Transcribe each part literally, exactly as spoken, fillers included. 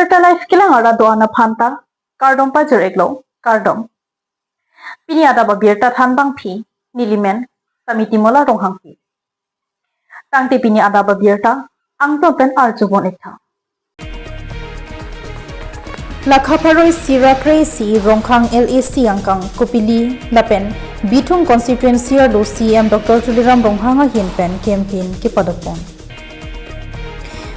Birta Live kelang arta do-an aphan ta kardom pajir-iklo, kardom. Pini adap abirta thanbangpi nelimen Samiti Mola Ronghangpi. Tangte pini adap abirta angton pen arjupon-iktha. Lakha pharo isi ra kre-isi Rongkhang L A C angkang Kopili lapen Bithung constituency arlo C E M Doctor Tuliram Ronghang ahin pen campaign kepadopon.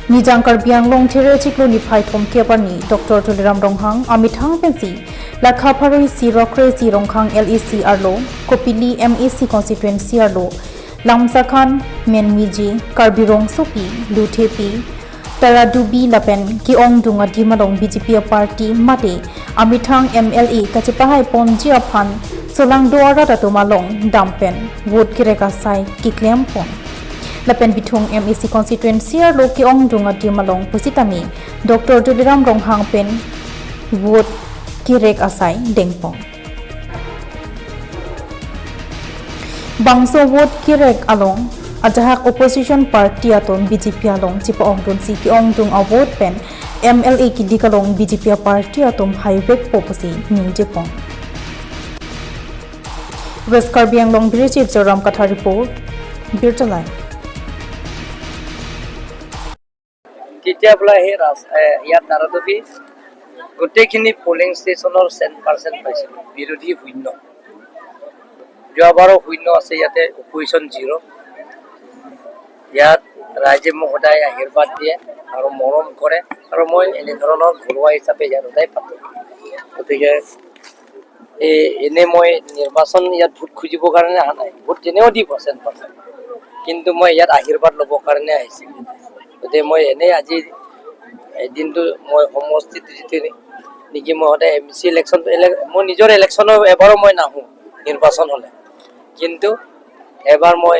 Nijang Karbi Anglong There chiklo niphai thomkep arni Doctor Tuliram Ronghang amethang pensi Lakha pharo isi ra kre-isi Rongkhang L A C arlo Kopili M A C constituency arlo Lamsakhan, Menmiji, Karbi Rongsopi, Luthepi, Taradubi lapen ke-ongdung adim along B J P aparty mate amethang M L A kachepahaiponji aphan solangdo arat atum along dampen vote kerek asai keklempon. Lapen Bithung M A C constituency arlo ke-ongdung adim along pusitame Doctor Tuliram Ronghang pen vote kerek asai dengpon. Bangso vote kerek along ajahak opposition party atum B J P along chepa-ongdunsi ke-ongdung avote pen M L A kedik along B J P aparty atum haivekpo pusi ningjepon. West Karbi Anglong Bridge Joram Kathar report, Birta Live. কেতিয়া বোলে সেই ৰাজ-, এ, ইয়াত তাৰাডুবি গোটেইখিনি পলিং ষ্টেচনৰ cent percent পাইছিলোঁ, বিৰোধী শূন্য। যোৱাবাৰো শূন্য আছে, ইয়াতে অপজিশ্যন জিৰ'। ইয়াত ৰাইজে মোক সদায় আশীৰ্বাদ দিয়ে আৰু মৰম কৰে আৰু মই এনেধৰণৰ ঘৰুৱা হিচাপে ইয়াত সদায় পাতোঁ। গতিকে এই এনে মই নিৰ্বাচন ইয়াত ভোট খুজিবৰ কাৰণে অহা নাই, ভোট তেনেও দিব চেণ্ট পাৰ্চেণ্ট, কিন্তু মই ইয়াত আশীৰ্বাদ ল'বৰ কাৰণে আহিছোঁ। গতিকে মই এনেই আজি এই দিনটো মই সমষ্টিত যিটো নেকি মই সদায় এম চি ইলেকশ্যন, ইলে-, মোৰ নিজৰ ইলেকশ্যনৰ এবাৰো মই নাহোঁ নিৰ্বাচন হ'লে, কিন্তু এবাৰ মই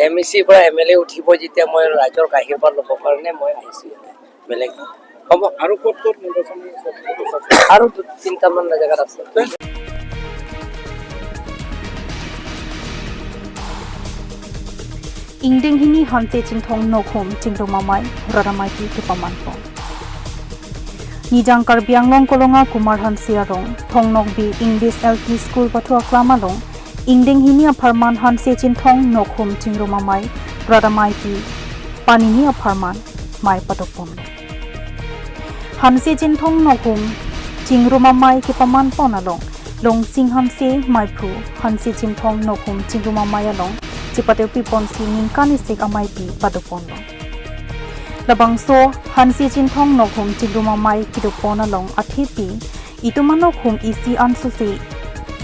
এম ই চিৰ পৰা এম এল এ উঠিব, যেতিয়া মই ৰাইজৰ আশীৰ্বাদ ল'বৰ কাৰণে মই আহিছোঁ ইয়াতে। বেলেগ হ'ব। আৰু ক'ত ক'ত নিৰ্বাচন আছে? আৰু দু-, তিনিটামান জেগাত আছে। Ingdeng hini Hanse Chinthong Nokhum Chingrum Amei Rat Ameipi kepamanpon. Nijang Karbi Anglong Kolonga Kumar Hanse arong Thong Nokbe English L P School pathu aklam along ingdeng hini apharman Hanse Chinthong Nokhum Chingrum Amei Rat Ameipi panini apharman mei padopon. Hanse Chinthong Nokhum Chingrum Amei kepamanpon along Longsing Hanse, meiphu Hanse Chinthong Nokhum Chingrum Amei along chepatewpiponsi ningkan isik ameipi padoponlo. Labangso Hanse Chinthong Nokhum Chingrum Amei kedopon along athepi itum anokhum isi ansose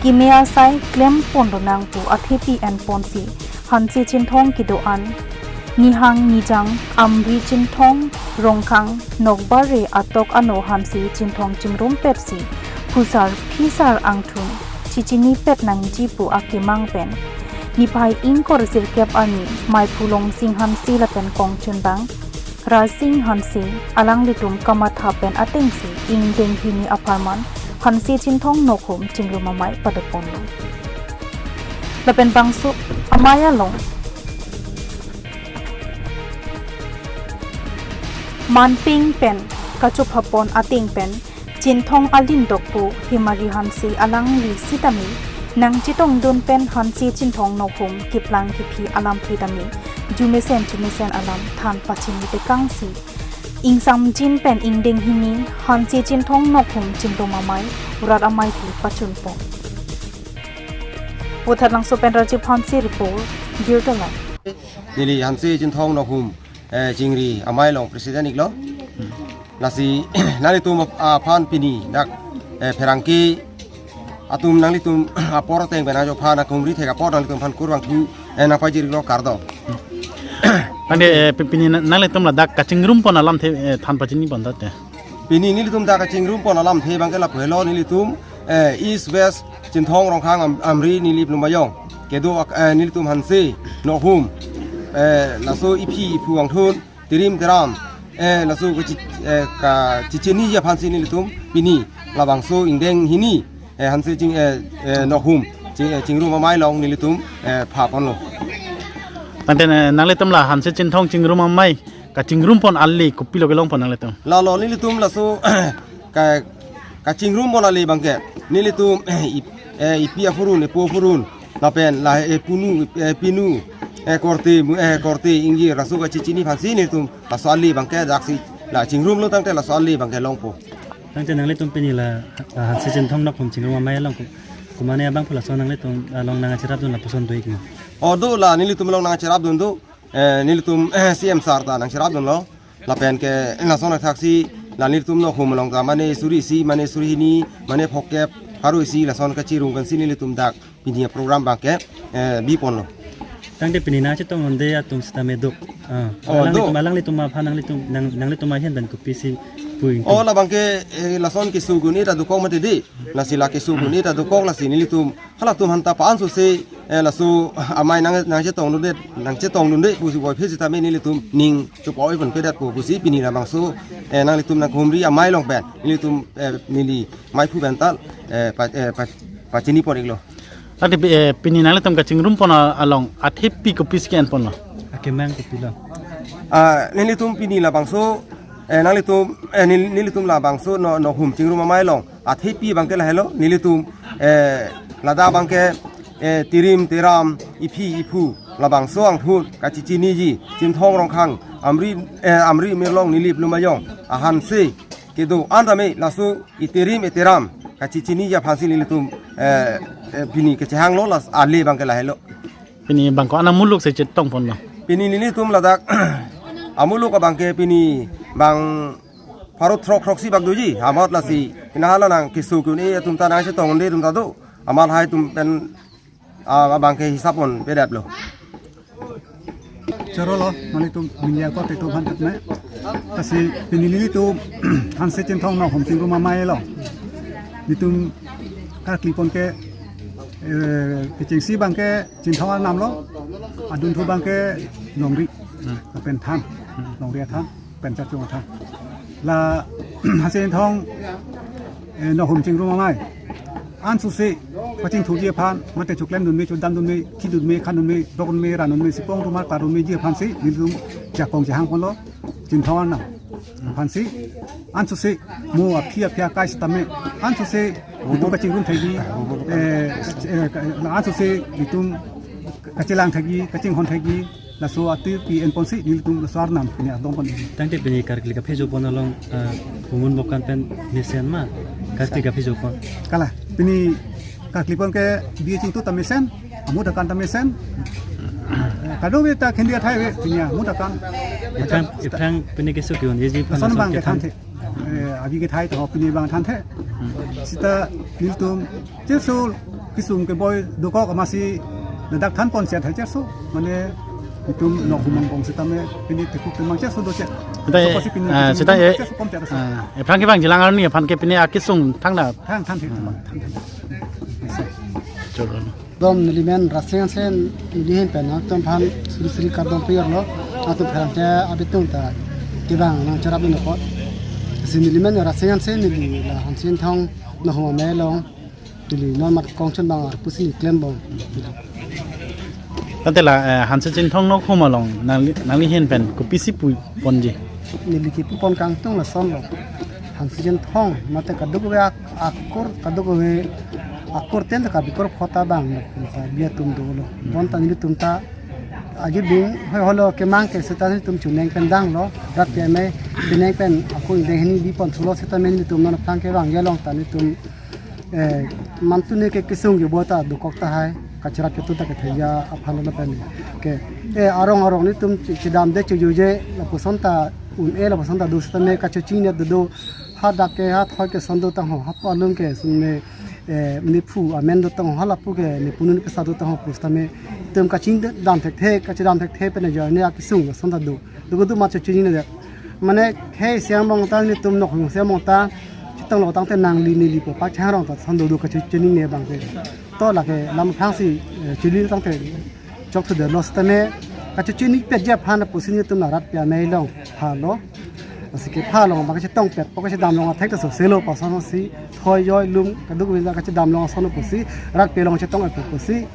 keme asai klempon lonang pu athepi enponsi Hanse Chinthong kedo-an Nihang Nijang Amri Chinthong Rongkhang Nokbare atok ano Hanse Chinthong chingrumpetsi phusar phisar angthun chichinipet nangji pu akemang pen niphai ingkoi sirkep arni meiphu Longsing Hanse lapen kongchunbang Rasing Hanse alanglitum kamatha pen atengsi ingdeng hini apharman Hanse Chinthong Nokhum Chingrum Amei padoponlo. Lapen bangso amei along manpeng pen kachophapon ateng pen Chinthong alindokpo Himari Hanse alangli sitame nangchetongdun pen Hanse Chinthong Nokhum keplang kephi alamthe tame jumesen jumesen alam than pachini tekangsi ingsamjin pen ingdeng hini Hanse Chinthong Nokhum Chingrum Amei Rat Ameipi pachunpon. Vothatlangso pen Rajiv Hanse report, Birta Live. Neli Hanse Chinthong Nokhum, eh, Chingrum Amei along president iklo. Lasi nanglitum ap-, aphan pini dak, eh, pherangke atum nanglitum apor ateng pen ajo aphan akumri thek apor nanglitum aphan kurvangthu, eh, nangpajirlo, kardom. Tangte, eh, pi-, pini na-, nanglitum ladak kachingrumpon alamthe, eh, than pachinipon tangte. Pini nelitum dak kachingrumpon alamthe abangke lapu helo, nelitum, eh, East West Chinthong Rongkhang Am-, Amri neli Lumbajong kedo ak-, eh, nelitum Hanse Nokhum, eh, laso iphi iphu angthun tirim tiram, eh, laso kachi-, eh, kachichiniji aphansi nelitum pini labangso ingdeng hini, eh, Hanse Ching-, eh, eh, Nokhum Ching-, eh, Chingrum Amei along nelitum, eh, phaponlo. Tangte, eh, nanglitum la Hanse Chinthong Chingrum Amei kachingrum pon ale kopilo kelong pon nanglitum? Lalo nelitum laso ka, kachingrum pon ale abangke nelitum ip, eh, ipi aphurun, ipo aphurun, lapen la, eh, punu, eh, pinu, eh, korte, mu, eh, korte, ingjir, laso kachechini aphansi nelitum laso ale abangke daksi la chingrumlo tangte laso ale abangke longpo. Tangte nanglitum pini la, ah, Hanse Chinthong Nokhum Chingrum Amei along ko-, komane abang pu laso nanglitum along nangcherapdun lapuson do-ik ma? O do, la nelitum along nangcherapdun do, eh, nelitum, eh, C M sir ta nangcherapdunlo. Lapen ke lason athaksi la nelitum Nokhum along ta mane suri isi, mane suri hini, mane phokep, pharo isi lason kachirung kansi nelitum dak pini program abangke, eh, biponlo. Tangte pini nangchetongdunde atum sitame do. Ah, oh, alanglitum, do. Alanglitum aphan nanglitum, nang, nanglitum ahin pen kopisi pu-ik? Oh, labangke, eh, lason keso gun-e ta dokok mati di. Lasi la keso gun-e ta dokok, lasi nelitum halatum aphanta pa-an sose, eh, laso amei nang, nangchetongdunde, nangchetongdunde pusi boi phisi tame nelitum ning chepoi pon pedetpo pusi pini labangso, eh, nanglitum nangkehumri amei along pen nelitum, eh, neli meiphu pen ta, eh, pa, eh, pa, pachini pon-iklo. Tangte pi-, eh, pini nanglitum kachingrum pon a-, along athepi kopisi ke-en ponlo? Akemang kopilo? Ah, nelitum pini labangso, eh, nanglitum, eh, nel-, nelitum labangso No, Nokhum Chingrum Amei along athepi abangke lahelo, nelitum, eh, ladak abangke, eh, terim teram, iphi iphu, labangso angthun kachechiniji, Chinthong Rongkhang, Amri, eh, Amri Mirlong Nilip Lumayong ahanse kedo-an tame laso iterim iteram kachechiniji aphansi nelitum, eh, eh, pini kachehanglo, laso ale abangke lahelo. Pini bang ko-an amuluk si chetong ponlo? Pini nelitum ladak amuluk abangke pini bang pharo throk throksi bak doji, amat lasi pini hala nangkeso gun-e atum ta nangchetongdunde atum ta do, amat lahai atum pen, ah, abangke hisap pon pedetlo. Chorolo, nanglitum media kote atum aphan tut me. Lasi pini nelitum Hanse Chinthong Nokhum Chingrum Amei along nelitum karkli pon ke, eh, kechengsi abangke Chinthong Arnam lo, adunthu abangke longri, hmm, lapen than, hmm, longri athan, pen chachung athan. La Hanse Chinthong, eh, Nokhum Chingrum Amei ansose pachingthurji aphan, mate choklemdun me, chodamdun me, khidun me, khandun me, dokdun me, randun me, sipong tumar kardun meji aphansi nelitum jakong jahang ponlo, Chinthong Arnam aphansi ansose mo aphi aphi akai sitame ansose itum kachingrum thekji, eh, eh, ka-, ansose itum kachelang thekji, kachinghon thekji, laso athepi en ponsi nelitum laso arnam pini adong pon. Tangte pini karkli kaphejo pon along, ah, Kumun Bokan pen mesen ma, karkli kaphejo pon? Kalang, pini karkli pon ke biye chingtu ta mesen, amut akan ta mesen. Eh, kadokave ta khindi athai ave, pini amut akan. Iphrang, iphrang pini keso ke-un-eji aphan lason lason abang kethan kethan the. Eh, abi kethai ta pini abang thanthe. Hmm. Sita nelitum cherso kesung keboi dokok amatsi ladak than pon chet hai cherso. Mane itum Nokhum angbong sitame pini tekuk temang cherso do chet. Sita, so pasi pini ah, keso sita, eh, cherso pon chet so. Ah, iphrang kevang jilang arni aphan ke pini akesung thangna. Thang, thanthe, thang, thang, thang. Chorolo. Dom nelimen Rasing Hanse, neli ahin pen nangtum aphan suri suri kardom pajirlo, nangtum pherangke abitung ta kevang nangcherapdun apot. Si nelimen Rasing Hanse, neli la Hanse Chinthong Nokhum Amei along, neli non mat kongchon bang arpusi neli klembom. Tangte la, eh, Hanse Chinthong Nokhum along nangli, nangli ahin pen kopisi pu ponji? Neli kipu pon kangtung lasonlo. Hanse Chinthong mate kadokave ak-, akur, kadokave akur ten ta kabikor phota bang lo, biya atum dolo. Bonta nelitum ta ajibing hoi holo kemang ke seta nelitum chuneng pen danglo, rat ke me pineng pen akung deng hini bi pon thulo seta me nelitum non aphrang kevangji along ta nelitum, eh, mantu ne ke kesung keboi ta dokok tahai, kacherap ketu ta kethekji aphan lo pen ke, eh, arong arong nelitum che-, chedamde chejuje lapuson ta un-e, lapuson ta do seta me kachechini do do, hadak ke hathoi ke son do tangho, hapu alum ke son me, eh, nephu amen do tangho, halapu ke nepunu nepesa do tangho pusitame itum kachingdam thekthe, kachedam thekthe pen ajoine akesung ason ta do. Dugu du ma chechinine det. Mane khei siang mong ta nelitum Nokhum siang mong ta chetonglo tangte nangli neli pu pachang rong ta son do do kachechinine abangke. To lake lam aphrangsi, eh, chili tangte chok thu de lo sitame kachechinipetji aphan pusi nelitum la rat pi amei along phalo. Lasi kepha along abang kachetongpet po kachedam long athek ta soselo, pason si thoi joi lum kadokave ta kachedam long ason pusi rat pi along chetong apot pusi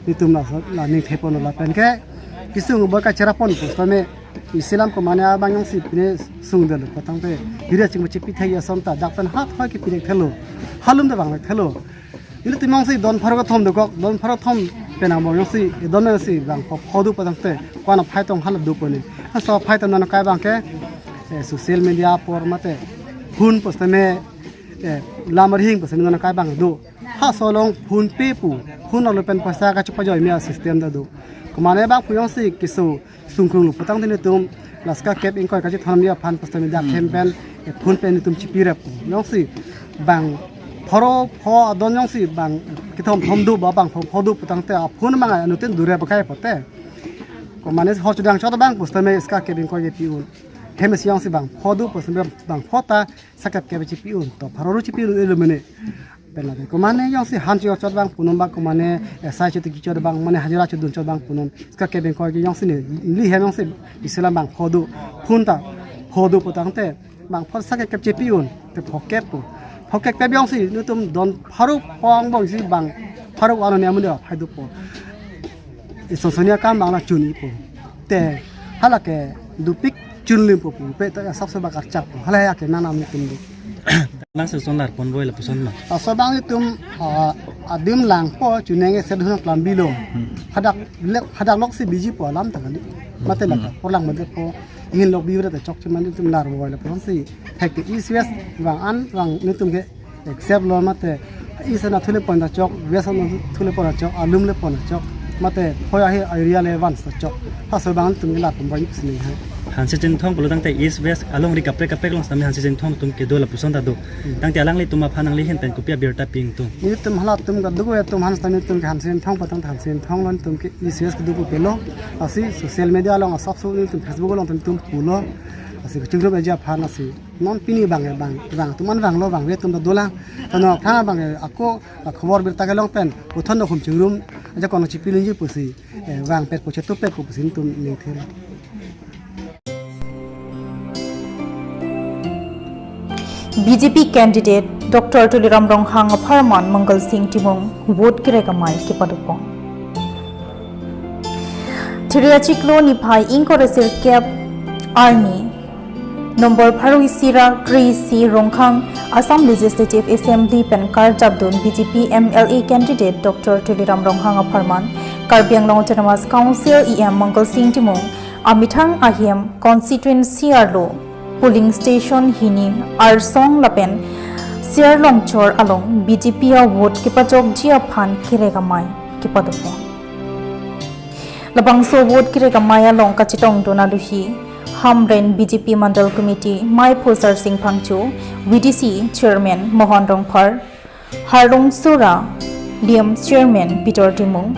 nelitum la, la ningthepon lapen ke kesung boi kacherap pon pusitame Isi alam komane abang jongsi pine sungdel patangte hiri chingma chepithek ason ta dak pen hat hoi ke pirek thelo. Halum da bang thelo. Ilitum jongsi don pharo kethom dokok, don pharo kethom pen abang jongsi, don jongsi bang pho pho do patangte ko-an aphai tong hala do pone. Laso aphai tong non kai abang ke, eh, social media apor mate phone pusitame, eh, lam arhing pusitame non kai abang do. Halaso along PhonePe pu, phone along pen poisa kachepajoi me a-system ta do. Komane abang pu jongsi keso sungkrung lo patangte nelitum la ska kep ingkoi kachethon me aphan pusitame dak hem pen, eh, PhonePe nelitum chepirep. Jongsi bang pharo pho adon jongsi bang kethom thom do ba bang pho pho do patangte a-phone mang anuttin dure bakai pote. Komane ho chudang chot abang pusitame ska kep ingkoi kepi-un. Hem si jongsi bang pho do pusitame bang pho ta ska kep kep chepi-un. To pharo ru chepi-un elo mene. Pen lake komane jongsi han chot chot abang punon ba komane, eh, sai chot ki chot abang mane hajira chodun chot abang punon. Ska kep ingkoi ke jongsi neli hem jongsi isi alam bang pho do. Phone ta pho do patangte bang pho ska kep kep chepi-un. Te pho kep pu. Pho kep kep jongsi nelitum don pharo pho angbong si bang pharo ano ne amun da phai do po. Ison sonia kam bang la chun-i po. Te hala ke dopik chunlim po pu pe ta sab se bakar chap po. Hala ya ke nanam nelitum do. Nang se son lar ponvoi lapuson ma. Laso abang nelitum, ah, adim lang po chunenge se dhun klam bilo. Hadak lek, hadak lok si biji po alam ta kali. Mate laka porlang mate po. Inghin lok biu ta chok cheman nelitum lar voi lapuson si. Hek ke East West vang an vang nelitum ke except lo mate East na thule pon ta chok, West na thule pon ta chok, alum le pon ta chok. Mate hoi ahi area le van ta chok. Halaso abang nelitum ke lar ponvoi sini hai. Hanse Chinthong pulo tangte East West alongri kaprek kaprek along sitame Hanse Chinthong atum kedo lapuson ta do. Tangte alanglitum aphan nangli ahin pen kopi abirta pi ingtung? Nelitum halatum kadokave atum han sitame nelitum ke Hanse Chinthong patang Hanse Chinthong lo nelitum ke East West kedo pu pelo. Lasi social media along asap so nelitum Facebook along nelitum pulo. Lasi kachingrum aja aphan lasi non pini bang bang bang atum an vanglo vangve atum ta dolang. Tano aphrang bang ako la khobor birta kelong pen puthot no khum chingrum aja kono chipilunji pusi, eh, vangpet pu chetupet pu pusi nelitum ningthelo. B J P candidate Doctor Tuliram Ronghang apharman Mangal Sing Timung vote kerek amei kepadopon. Thiri achiklo niphai ingkoi ra sirkep arni number pharo isi ra kre-isi Ronghang Assam Legislative Assembly pen karjapdun B J P M L A candidate Doctor Tuliram Ronghang apharman Karbi Anglong Autonomous Council E M Mangal Sing Timung amethang ahem constituency arlo polling station hini Arsong lapen Sir Longchor along B J P a vote kepachokji aphan kerek amei kepadopon. Labangso vote kerek amei along kachetongdun aluhi Hamren B J P Mandal Committee Meiphu Sarsing Phangcho, V D C Chairman Mohon Rongphar, Harlung Sura, D M Chairman Peter Timung,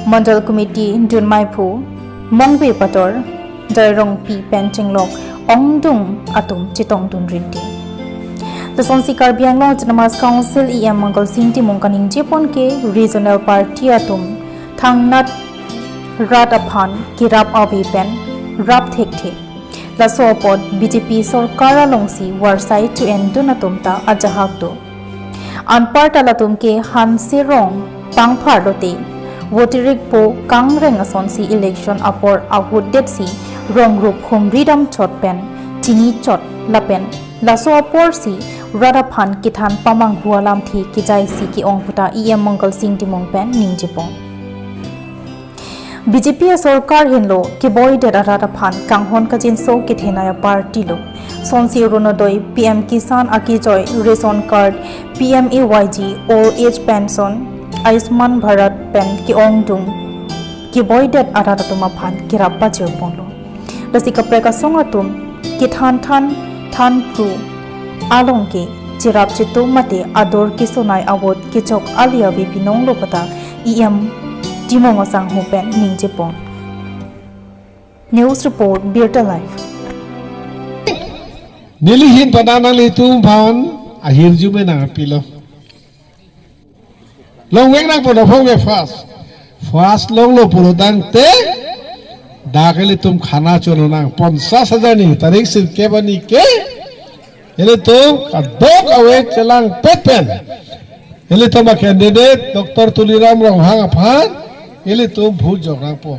Mandal Committee Dun Meiphu, Mongve Pator, Jairongpi pen chenglok ongdung atum chetongdun rinti. Lasonsi Karbi Anglong Autonomous Council E M Mangal Sing Timung kaningjepon ke regional party atum thangnat rat aphan kerap ave pen rap thekthe. Laso apot B J P sorkar alongsi varsai to-endun atum ta ajahak do. Anparta latum ke Hanse Rong pangphar lote vote rikpo kangreng asonsi election apor ahut detsi rong rup humri damchot pen chinichot lapen laso aporsi rat aphan kethan pamanghu alamthe kejaisi ke-ong puta E M Mangal Sing Timung pen ningjepon. B J P asorkar henlo keboidet arat aphan kanghon kachinso kethenei aparty lo. Sonsi Orunodoi, P M Kisan akejoi, ration card, P M A Y G, old age pension, Ayushman Bharat pen ke-ongdung keboidet arat atum aphan kerap pajirponlo. Lasi kaprek asong atum kethan than than pru along ke cherap chetum mate ador kesonei a-vote kechok ali ave binong lo puta E M Timung asangho pen ningjepon. News report, Birta Live. Neli ahin pen nanglitum aphan ahirjume nangpilo. Longvek nangpo, nangphongvek first. First longlo pulo tangte dak ilitum khana chono nang ponchas hajar ni tarik sirkep arni ke ilitum kadokave chelangpet pen ilitum a-candidate Doctor Tuliram Ronghang aphan ilitum vote jok nangpo.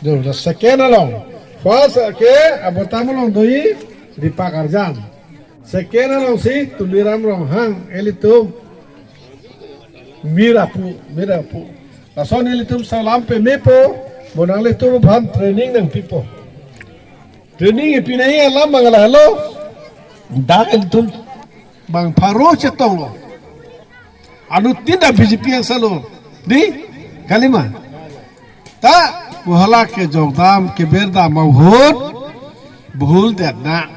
Do, the second along, First ke abota mulong doi Dipak Arjan. Second alongsi Tuliram Ronghang, elitum mir apu, mir apu. Lason elitum salam pemepo, mo nanglitum aphan training nangpipo. Training ipinai alam mangala halo. Dak elitum bang pharo chetonglo. Anuttin ta B J P angsalo. Di, kalima. Ta, mo hala kejokdam, keberdam, ma vote, bhul detna.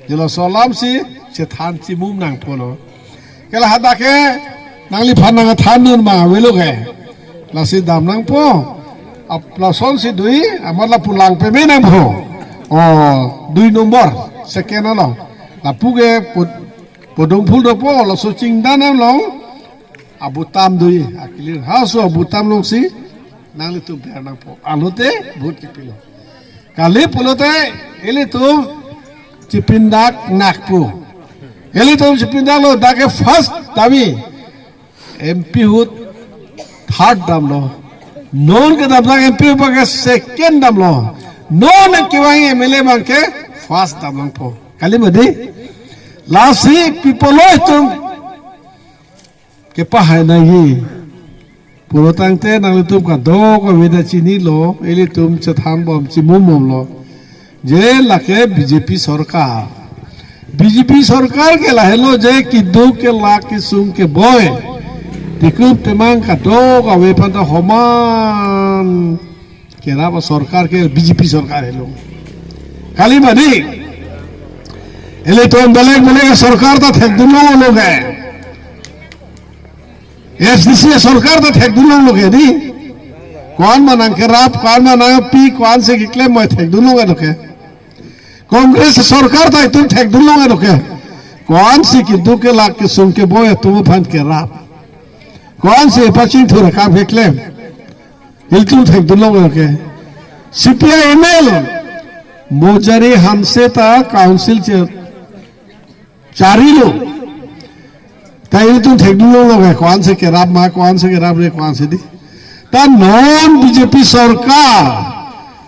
Jelo laso alamsi, chethan chimum nangpo lo. Ke la hadak ke, nangliphan nangthan dun ma avelo ke. Lasi dam nangpo. Ap lasonsi dui, amat lapu lang peme nangpo. Oh, dui number, second along. Lapu ke put Podom phul dopo, laso chingdan along, abutam doi, akilir haso abutam alongsi, nanglitum ber nangpo. Alote, vote kipilo. Kali pulote, elitum chipindak nakpo. Elitum chipindaklo, dak ke first damji, M P ahut third damlo. Non kedamtang M P abang ke second damlo. Non kevang M L A abang ke first dam nangpo. Kalima di? Lasi people lo itum kepahai nangji. Pulotangte nanglitum kadokave ta chinilo, elitum chethan bom chimum bomlo. Je lake B J P sorkar. B J P sorkar ke lahelo je keduk kelak kesung keboi, tikup temang kadokave aphan ta homan kerap asorkar ke B J P sorkar helo. Kalima di? Elitum belek belek sorkar ta thekdun longlo ke. A D C sorkar ta thekdun longlo ke di. Ko-an ma nangkerap, ko-an ma nangpi, ko-ansi keklem ma thekdun longlo ke. Congress sorkar ta itum thekdun longlo ke. Ko-ansi keduk kelak kesung keboi atum aphan kerap, ko-ansi pachingthur akam keklem, ilitum thekdun longlo ke. C P I M L, Mojari Hanse ta council che charilo. Ta ilitum thekdun longlo ke, ko-ansi kerap ma, ko-ansi kerapre, ko-ansi di. Ta non B J P sorkar,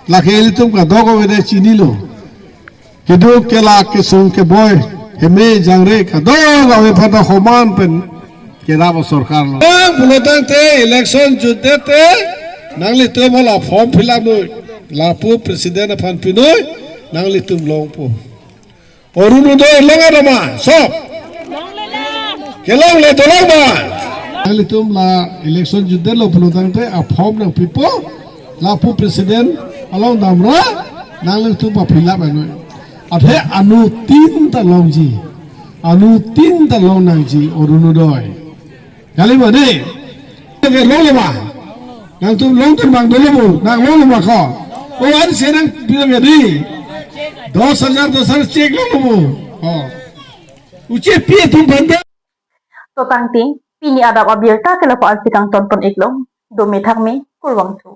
lake ilitum kadokave ta chinilo. Keduk kelak kesung keboi, heme jangre kadokave aphan ta homan pen kerap asorkar lo. Bang pulotangte election jutdete, nanglitum hala form fill up noi, lapu president aphan pinoi, nanglitum longpo. Orunodoi long-edo ma, so. Kelongle dolong ma. Nanglitum la election jutdetlo pulotangte aform nangpipo, lapu president along damra, nanglitum pa fill up noi. Athe anuttin ta longji. Anuttin ta long nangji Orunodoi. Kalima di? Ke longlo ma? Nangtum longtum bang dolo bo, nang longlo ma ko? O, ansi nangpi nang di. Dos hajar, dos hajar cheque longlo bo. O. Uche pi atum banda. To tangte, pini adap abirta ke lapu-ansi kangton pon-iklo, dome thakme, kurvangthu.